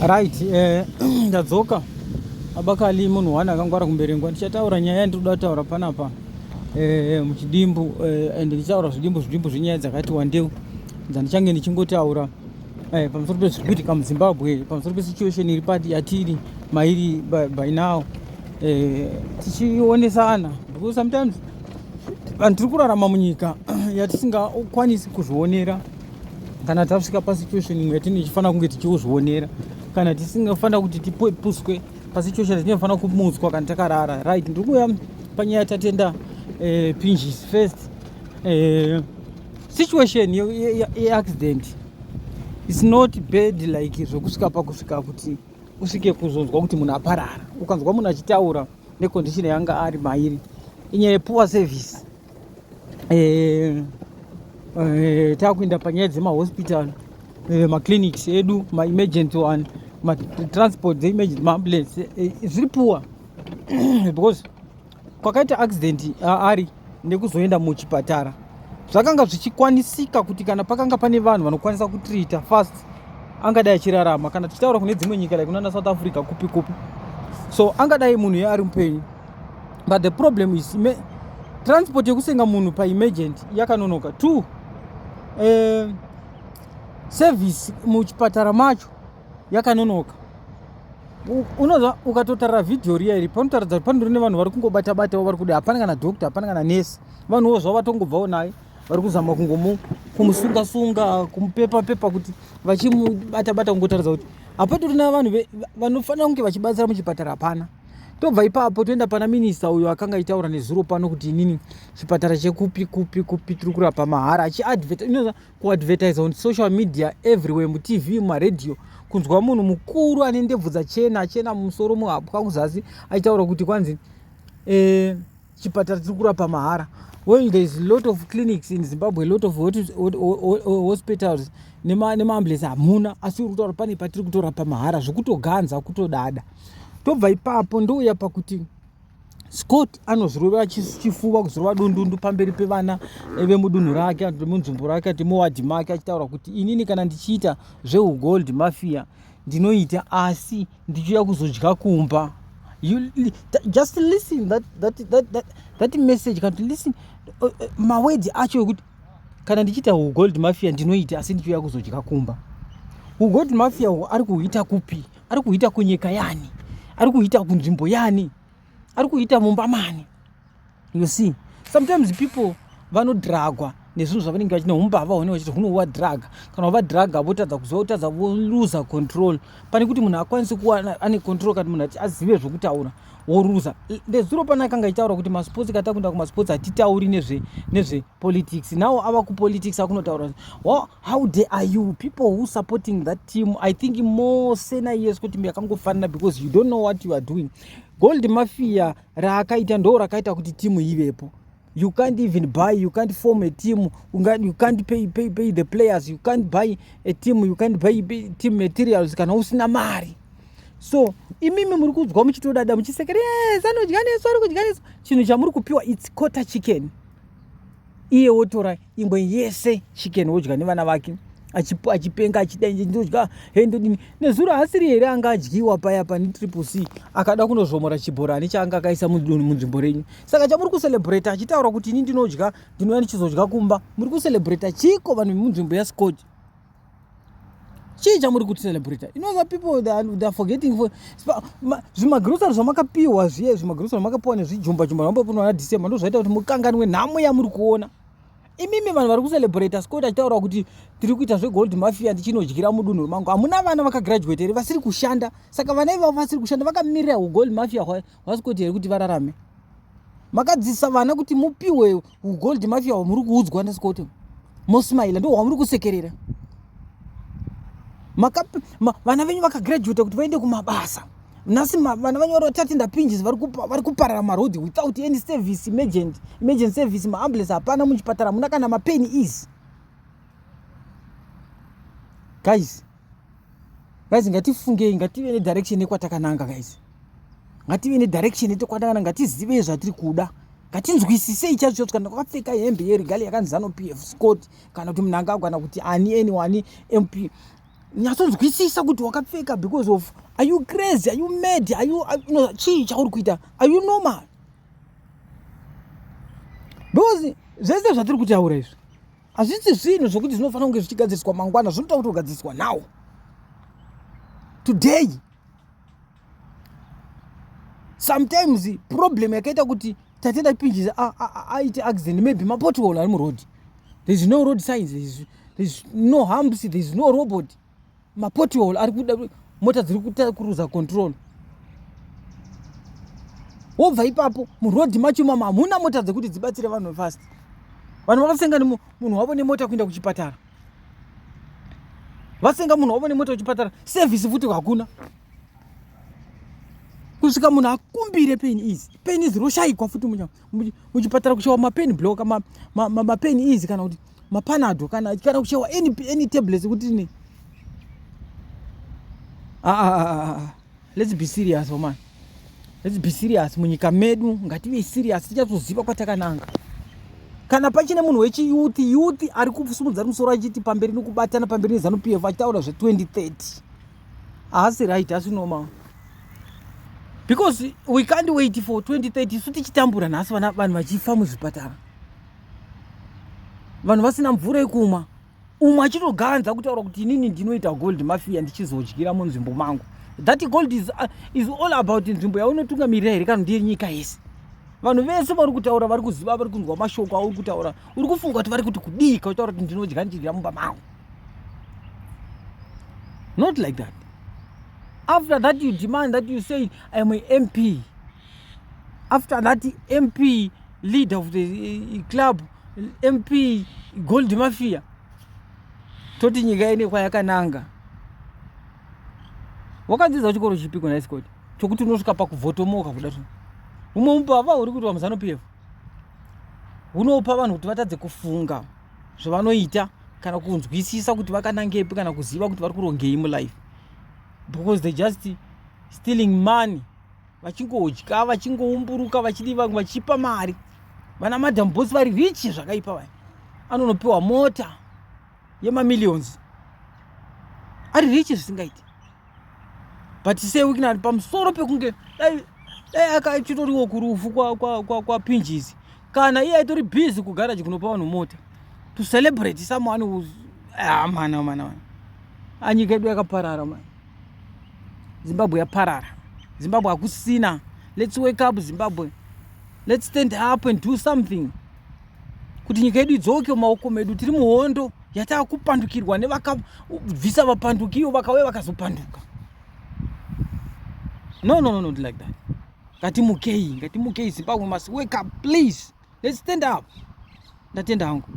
Right, ndadzoka. Abakali munhu one akangwara kumberengwa. Ndichataura nyaya yandiri kuda kutaura panapa muchidimbu and ndichataura zvidimbu zvidimbu zvenyaya dzakati wandeu dzandichange ndichingotaura pamusoro pezviri kuitika muZimbabwe, pamusoro pesituation iri pati yatiri mairi by now, tichionesana, because sometimes vanhu tiri kurarama munyika yatisingakwanisi kuzvionera. Kana tasvika pasituation imwe yatinenge tichifanira kunge tichiozvionera, kana tisingafanira kuti tipuswe pasituation yatinofanira kumutswa kana takarara. Right, ndiri kuuya panyaya Tatenda Pinjisi. First, situation yeaccident is not bad, like zvokusvika pakusvika kuti usvike kuzonzwa kuti munhu aparara. Ukanzwa munhu achitaura necondition yanga ari mairi, inyaya yepoor service. Takuenda panyaya dzemahospital, maclinics edu, maemergency one, matransport dzeemergency, maambulance, zviri poor, because kwakaita accident ari nekuzoenda muchipatara zvakanga zvichikwanisika kuti kana pakanga pane vanhu vanokwanisa kutreata fast, angadai achirarama. Kana tichitaura kune dzimwe nyika, like kunana South Africa, kupi kupi, so angadai munhu iye ari mupenyu. But the problem is transport yekusenga munhu paemergent yakanonoka. Two, service muchipatara macho yakanonoka. Unoza ukatotarira vhidhiyo riya iri, panotaridza kuti panondori nevanhu vari kungobata batawo, vari kuda, hapana kana doctor, hapana kana nesi. Vanhuwo zvavo vatongobvawo naye, vari kuzama kungomu kumusunga sunga, kumupepa pepa, kuti vachimubata bata, kungotaridza kuti hapatorina vanhu vanofanira kunge vachibatsira muchipatara, hapana. Tobva ipapo toenda pana minista uyo akanga aitaura nezuro pano kuti inini chipatara chekupi kupi kupi tiri kurapa mahara, achiadvert, kuadvertise on social media everywhere, muTV, mumaredhiyo. Kunzwa munhu mukuru ane ndebvu dzachena, achena mumusoro, muhapwa kuzasi, achitaura kuti kwanzi chipatara tiri kurapa mahara. Well, there is a lot of clinics in Zimbabwe, a lot of hospitals nemaambulance hamuna, asi uri kutaura pane patiri kutorapa mahara, zvokutoganza, kutodada. Tobva ipapo ndouya pakuti Scott anozvirova chifuva, kuzvirova dundundu pamberi pevana vemudunhu rake, munzvimbo rake, ati muwadhi make, achitaura kuti inini kana ndichiita zveugold mafia ndinoita, asi ndichiuya kuzodya kumba. You just listen that message, kana kuti listen mawords acho ekuti kana ndichiita ugold mafia ndinoita, asi ndichiuya kuzodya kumba. Ugold mafia uhu ari kuhuita kupi? Ari kuhuita kunyika yani? Ari kuhuita kunzvimbo yani? Ari kuita mumba mani? You see, sometimes people vanodhiragwa nezvinhu zvavanenge vachine umbavha hune vachiti hunova drug. Kana wavadhiraga, votadza kuziva, votadza, voluza control. Pane kuti munhu akwanise kuva ane control, kana munhu azive zvokutaura, woruza. Ndezuro pana akanga achitaura kuti masports, kata kuenda kumasports hatitauri nezvepolitics. Now ava kupolitics, akunotaura. Well, how dare are you people who supporting that team? I think mose naiye kuti yakangofanana, because you don't know what you are doing. Gold mafia raakaita ndo rakaita kuti timu ivepo. You can't even buy, you can't form a team, you can't pay the players, you can't buy a team, you can't buy team materials kana usina mari. So imimi muri kudzwa muchitodada, muchisekera, "Yes, anodya nesu, ari kudya nesu." Chinhu chamuri kupiwa, it's quarter chicken. Iye wotora imwe yese chicken, wodya nevana vake, achipenga, achida, "Ndodya he, ndodini." Nezuro hasiri here anga adyiwa paya pane Triple C, akada kunozvomora chibhorani chaanga akaisa munzvimbo renyu? Saka chamuri kucelebrata achitaura kuti ini ndinodya, ndinouya ndichizodya kumba, muri kucelebrata chiko, vanhu vemunzvimbo yaScott? Chii chamuri kucelebrata? You know the people, they are forgetting for zvimagrosari zvamakapiwa zviye, zvimagrosari zvamakapiwa nezvijumba jumba zvambopiwa na December, ndo zvaita kuti mukanganwe nhamo yamuri kuona imimi. Vanhu vari kucelebrata Scott achitaura kuti tiri kuita zvegold mafia, ndichinodyira mudunhu mangu. Hamuna vana vakagraduate here vasiri kushanda? Saka vana ivavo vasiri kushanda vakamirira ugold mafia hwaScott here kuti vararame? Makadzidzisa vana kuti mupiwe ugold mafia hwamuri kuudzwa naScott, mosmaila, ndo hwamuri kusekerera. Vana venyu vakagraduata kuti vaende kumabasa. Nhasi vana venyu vari vaTatenda Pinjisi, vari kuparara marodhi without any service, emergency service, maambulance hapana, muchipatara hamuna kana mapeni easy. Guys, guys, ngatifungei, ngative nedirection yekwatakananga. Guys, ngative nedirection yekwatakananga, ngatizivei zvatiri kuda, ngatinzwisisei chaizvo chaizvo. Kana wakapfeka hembe yeregalia yakanzi ZANU PF, Scott, kana kuti Mnangagwa, kana kuti ani, anyone, MP. Nyatsonzwisisa kuti wakapfeka because of, are you crazy? Are you mad? Are you, no, chii chauri kuita? Are you normal? Because zvese zvatiri kutaura izvi hazvisi zvinhu zvokuti zvinofanira kunge zvichigadziriswa mangwana, zvinoda kutogadziriswa now, today. Sometimes problem yakaita kuti Tatenda Pinjisi aite accident, maybe mapothole ari muroad. There is no road signs, there is no humps, there is no robot. Mapothole ari kuda mota dziri kuruza control. Wobva ipapo, murodhi macho mama hamuna mota dzekuti dzibatsire vanhu fast. Vanhu vakasenga munhu wavo nemota kuenda kuchipatara, vasenga munhu wavo nemota kuchipatara, service futi hakuna kusvika munhu akumbire Pain Easy. Pain Easy roshayikwa futi muchipatara, kushawa mapain block, maPain Easy, kana kuti maPanado, kana kushawa any tablets kuti ne. Ah, ah, ah, ah. Let's be serious, oh man, let's be serious. Munyika medu ngative serious, tichatoziva kwatakananga. Kana pachine munhu wechiyouth, youth ari kusimudza musoro achiti pamberi nekubatana, pamberi neZANU PF, achitaura zve2030, haasi right, asi normal, because we can't wait for 2030 isu tichitambura nhasi, vanhu vachifa muzvipatara, vanhu vasina mvura yekumwa, umwe achitoganza kutaura kuti inini ndinoita gold mafia, ndichizodyira munzvimbo mangu. That gold is all about nzvimbo yaunotungamirira here, kana ndiye nyika yese? Vanhu vese vari kutaura, vari kuziva, vari kunzwa mashoko auri kutaura, uri kufunga kuti vari kuti kudika uchitaura kuti ndinodya ndichidya mumba mangu? Not like that. After that you demand that you say, "I am a MP." After that, MP, leader of the club, MP, gold mafia, toti nyika ine kwayakananga. Wakadzidza chikoro chipiko naiscot chokuti unosvika pakuvhotomoka kuda tu umwe mubava uri kuitwa muZANU PF hunopa vanhu kuti vatadze kufunga zvavanoita, kana kunzwisisa kuti vakanangepi, kana kuziva kuti vari kurongei mulife, because they just stealing money, vachingodya, vachingoumburuka, vachidi vamwe vachipa mari. Vana Madam Boss vari rich zvakaipa, vai anonopiwa mota yemamillions, ari rich zvisingaiti. But seWicknell, pamusoro pekunge dai akachitoriwo kurufu kwaPinjisi, kana iye aitori busy kugaraji kunopa vanhu mota to celebrate someone who's, ah, mana mana mana, anyika yedu yakaparara man. Zimbabwe yaparara, Zimbabwe hakusina. Let's wake up, Zimbabwe. Let's stand up and do something kuti nyika yedu idzoke mumaoko medu. Tiri muhondo yataakupandukirwa nevakabvisa vapandukiwo, vakauya vakazopanduka. No, no, no, not like that. Ngatimukei, ngatimukei. Zimbabwe must wake up, please. Let's stand up. Ndatenda hangu.